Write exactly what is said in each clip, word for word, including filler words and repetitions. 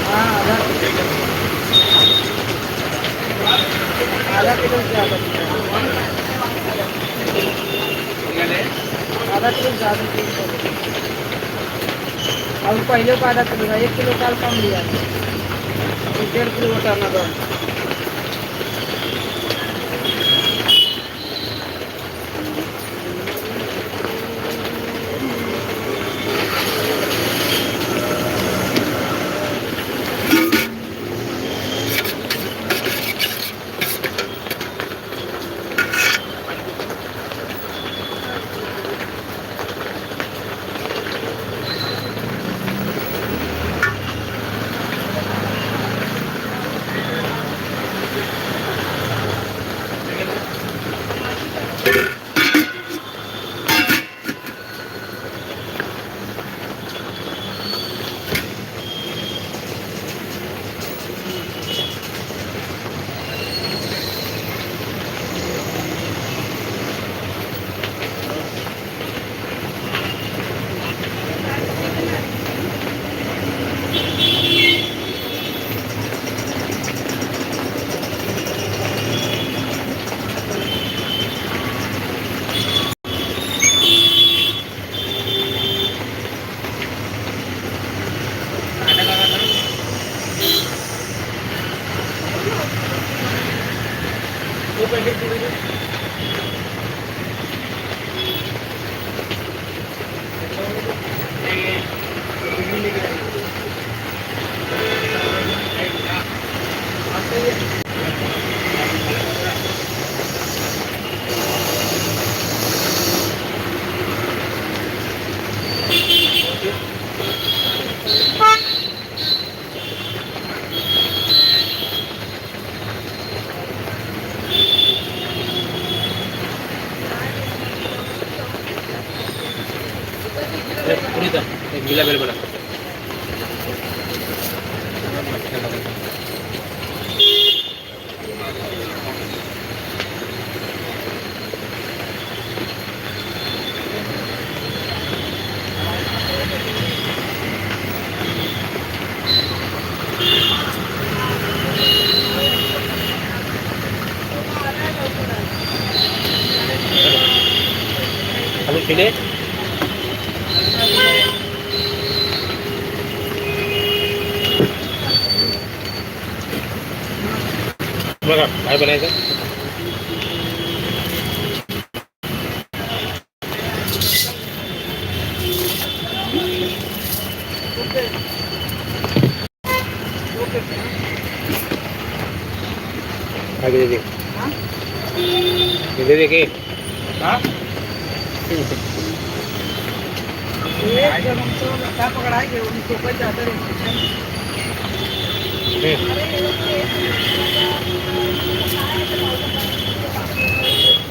हाँ, आधा, आधा किलो से ज्यादा। आधा किलो से ज्यादा। और पहले का आधा किलो था, एक किलो काल कम लिया, डेढ़ किलो वटाना बा। पूरी तो एक गीला बेल बना। आलू खिले। बघा, काय बनायचं? आगे दे दे। ये दे दे के। हाँ? ये जब हमको लड़का पकड़ाएंगे, उनको कोई ज्यादा नहीं पूछेंगे। हम्म।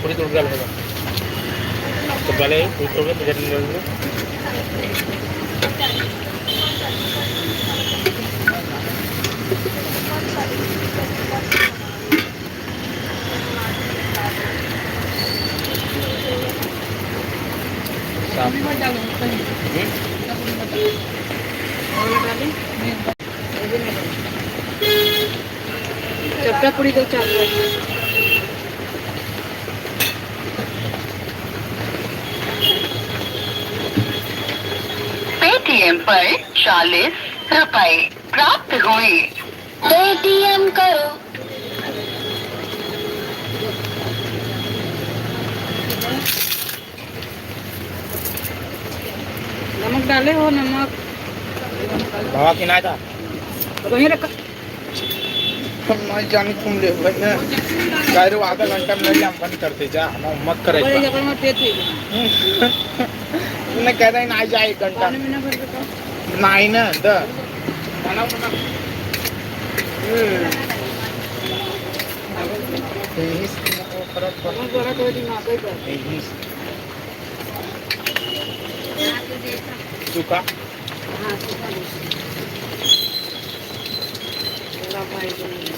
पूरी तो उड़ गया लगेगा। तो पहले पूरी तो उड़ गया, तो जब चपटा पूरी दो चार। पेटीएम पर चालीस रुपए प्राप्त हुए। पेटीएम करो। नमक डाले हो, नमक। बाबा की ना था। वहीं रखा। हम नहीं जानी तुम ले भाई ना। कह रहे हो आधा घंटा में नहीं, हम बंद करते जा, हम मत करे एक बार। तूने कह रहे ना, आ जाए एक घंटा। पानी में ना भर के तो। नहीं ना, द। हम्म। यही से वो फर्क पड़- बहुत बड़ा तो दिमाग है पर। यही से। सूखा? हाँ, सूखा नहीं। पूरा भाई को नहीं।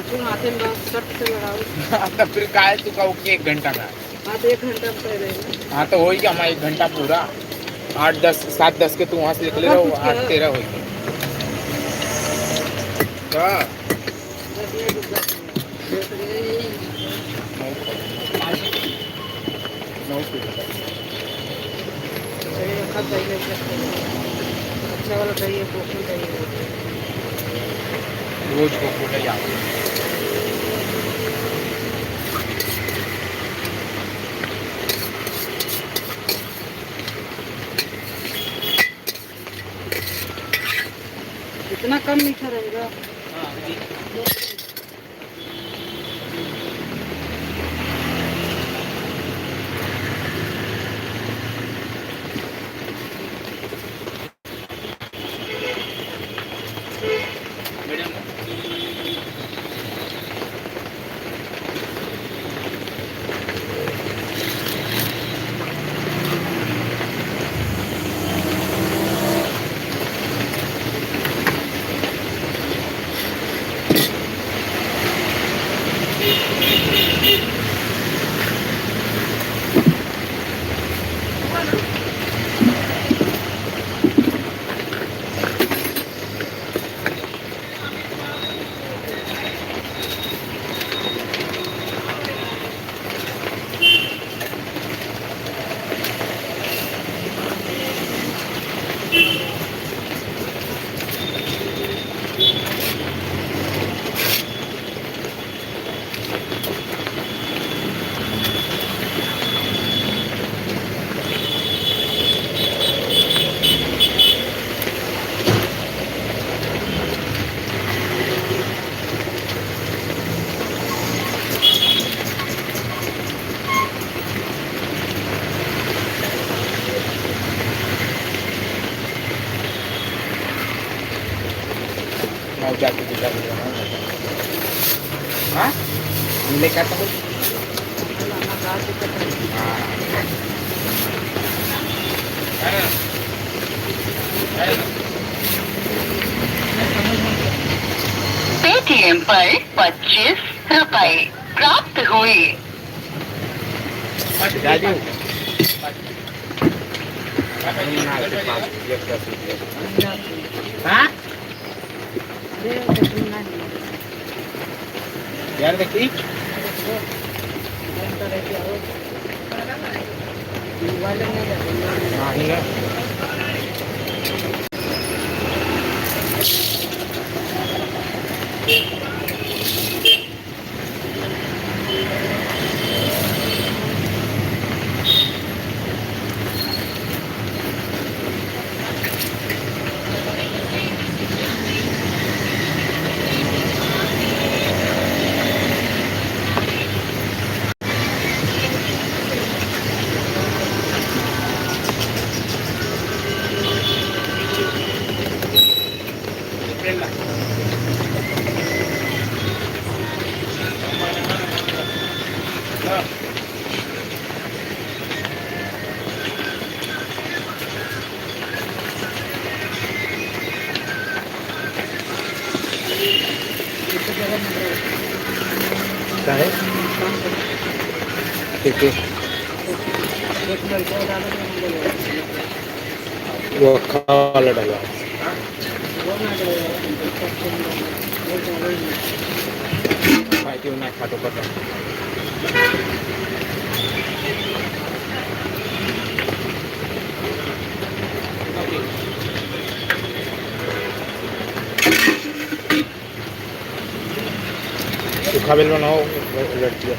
तुम हाथे में बस सट से लड़ाओ। हाँ, तो फिर काहे तू कहो कि एक घंटा में? हाँ, तो एक घंटा में कर रहे हैं। हाँ, तो होई गया हमारा एक घंटा पूरा। आठ दस, सात दस के तू वहाँ से निकले रहो, आठ तेरह होई गया। का? दस मिनट रुक जा। अच्छा वाला चाहिए, कोको चाहिए। रोज कोको ले आओ। इतना कम मीठा रहेगा? मैं जाके दिखा दूंगा। हाँ? हम लेके आता हूँ। हाँ। Paytm पर पच्चीस रुपए प्राप्त हुए। राजू। हाँ? यार देखी। हाँ, ही है। का है? ठीक है। वो अक्खा वाला डाला। भाई, क्यों ना खा तो पता। सूखा बेल बनाओ, लड़कियाँ।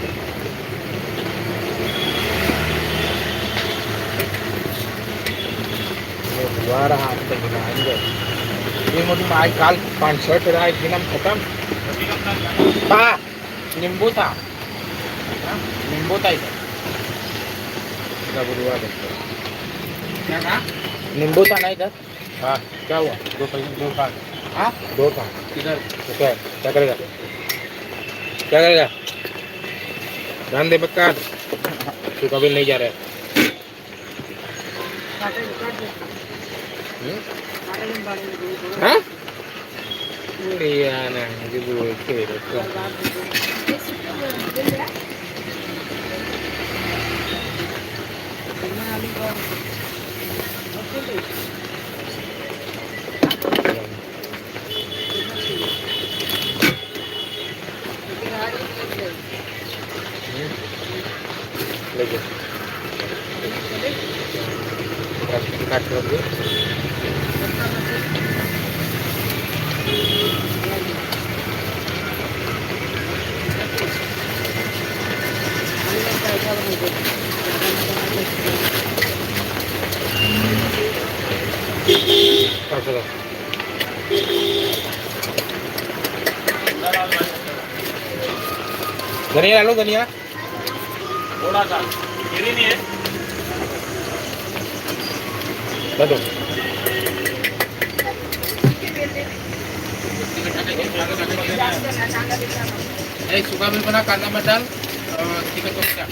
ये हुआ रहा, हम तो बनाएंगे। ये मोटी माई काल पाँच सौ रुपये रहा, एक दिन हम खत्म। हाँ, नींबू था। हाँ, नींबू था इधर। इधर बुढ़वा देखो। क्या था? नींबू था ना इधर। हाँ, क्या हुआ? दो पैसे, दो था। हाँ? दो था। किधर? तो क्या, क्या करेगा? क्या करेगा? ध्यान दे, बक्का। तू कभी नहीं जा रहा है। हम्म? हाँ? Iya, nah, gitu, oke, oke. ले जा। काट, काट कर दे। काट दो। धनिया डालो, धनिया। थोड़ा सा, गिरी नहीं है। दे दो। ए, सूखा भी बना, कांदा मत डाल और चिकन पकौड़ा।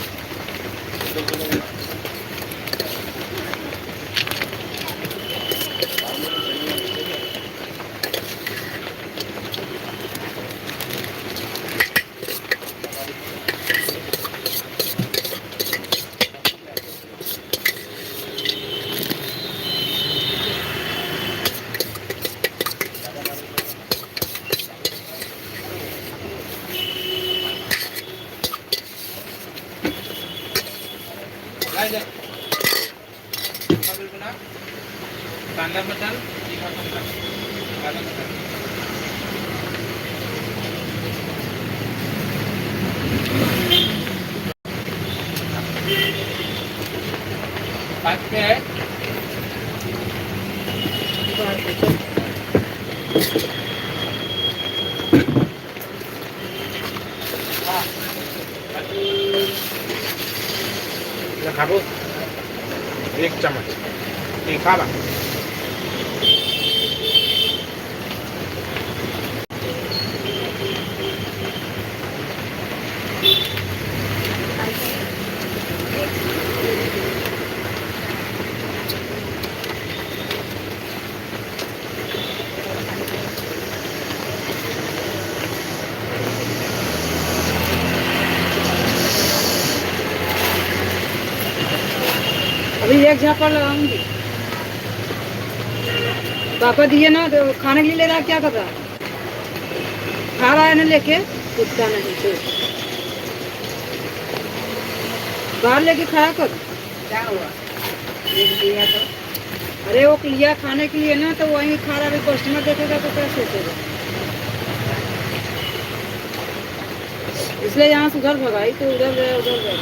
कांदा मसाला, जीरा मसाला, काला मसाला। बात क्या है? ले खाबो, एक चम्मच तीखा बा। अभी एक झापड़ लगाऊंगी। पापा दिए ना, तो खाने के लिए ले रहा है, क्या कर रहा है? खा रहा है ना लेके, कुत्ता नहीं तो। बाहर लेके खाया कर। क्या हुआ? अरे, वो लिया खाने के लिए ना, तो वहीं खा रहा है, अभी customer देखेगा तो क्या सोचेगा? इसलिए यहाँ से उधर भगाई, तो उधर गया, उधर गया।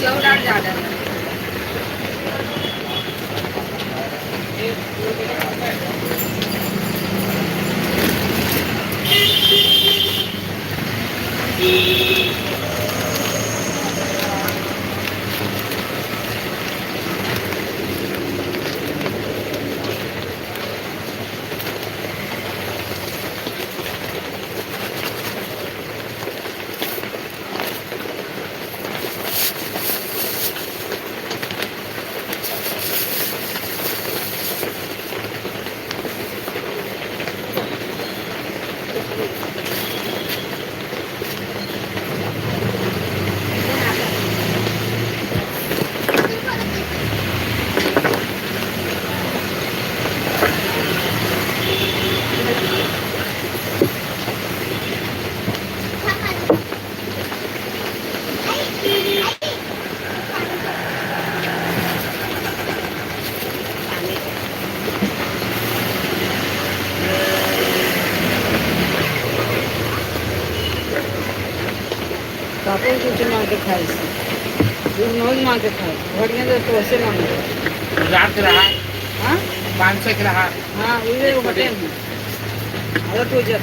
सेव डाल ज्यादा। मांग के खाए से। दूध नौ मांग के खाए। बढ़िया तो तोसे मांग के। हजार के रहा। हाँ? पाँच सौ के रहा। हाँ, उहे वो बटे में। अरे तू जा।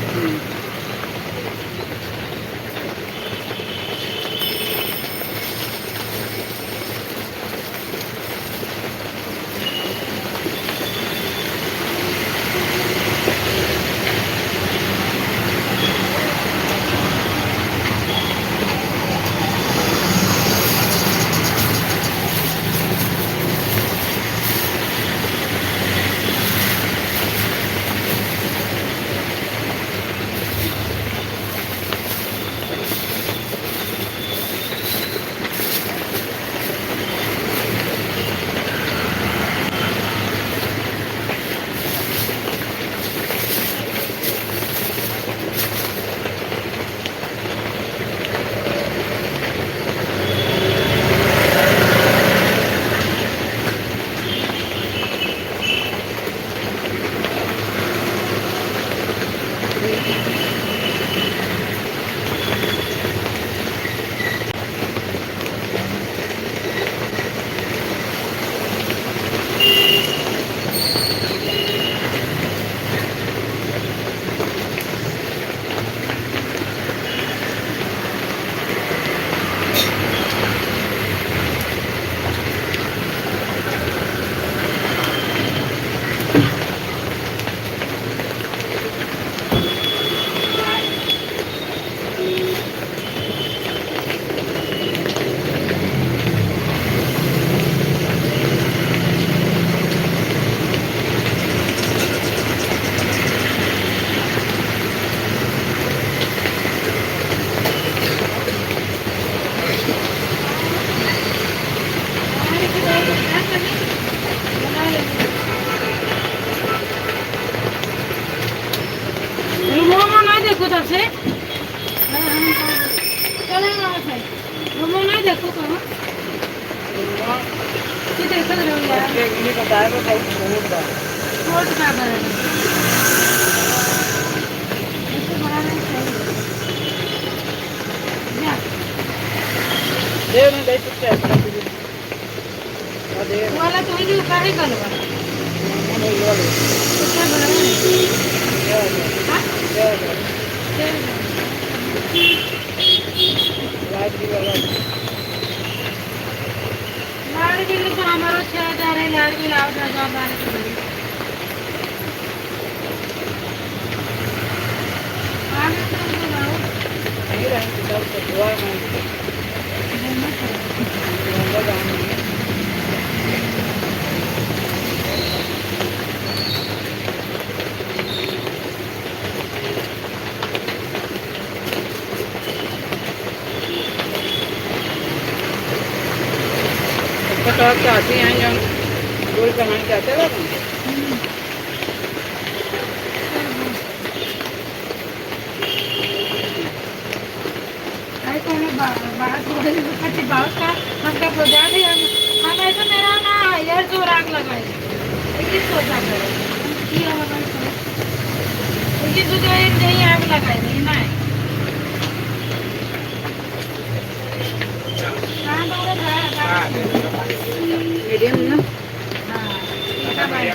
रुमवा में ना देखो तब से। चलो ना से। रुमवा ना देखो कहाँ। ये देखो तो यार। ये बताया तो भाई छोट बा। छोट बा बा। इससे बड़ा नहीं चाहिए। जा। दे ना, दे चुपचाप। वाला तो ही जो काहे गल बा? तो क्या बराबर है? हाँ? क्या बराबर? लाड़ बिल तो हमारो छह हजार है, लाड़ बिल आओ, हजार बारह के। तो आप चाहती हैं, जौन गोल बनाए चाहते हो? अरे, तो हमें बा-, बात बोले तो कति बात का, हमका बुझा भी हम, हम ऐसे मेरा ना यार जोर आग लगाए। लेकिन सोचा करो, हम किया होगा तो। लेकिन तू तो एक नहीं आग लगाए, नहीं ना है। हाँ, तो वो बा-, बा-, मीडियम ना? हाँ, ये का बात है?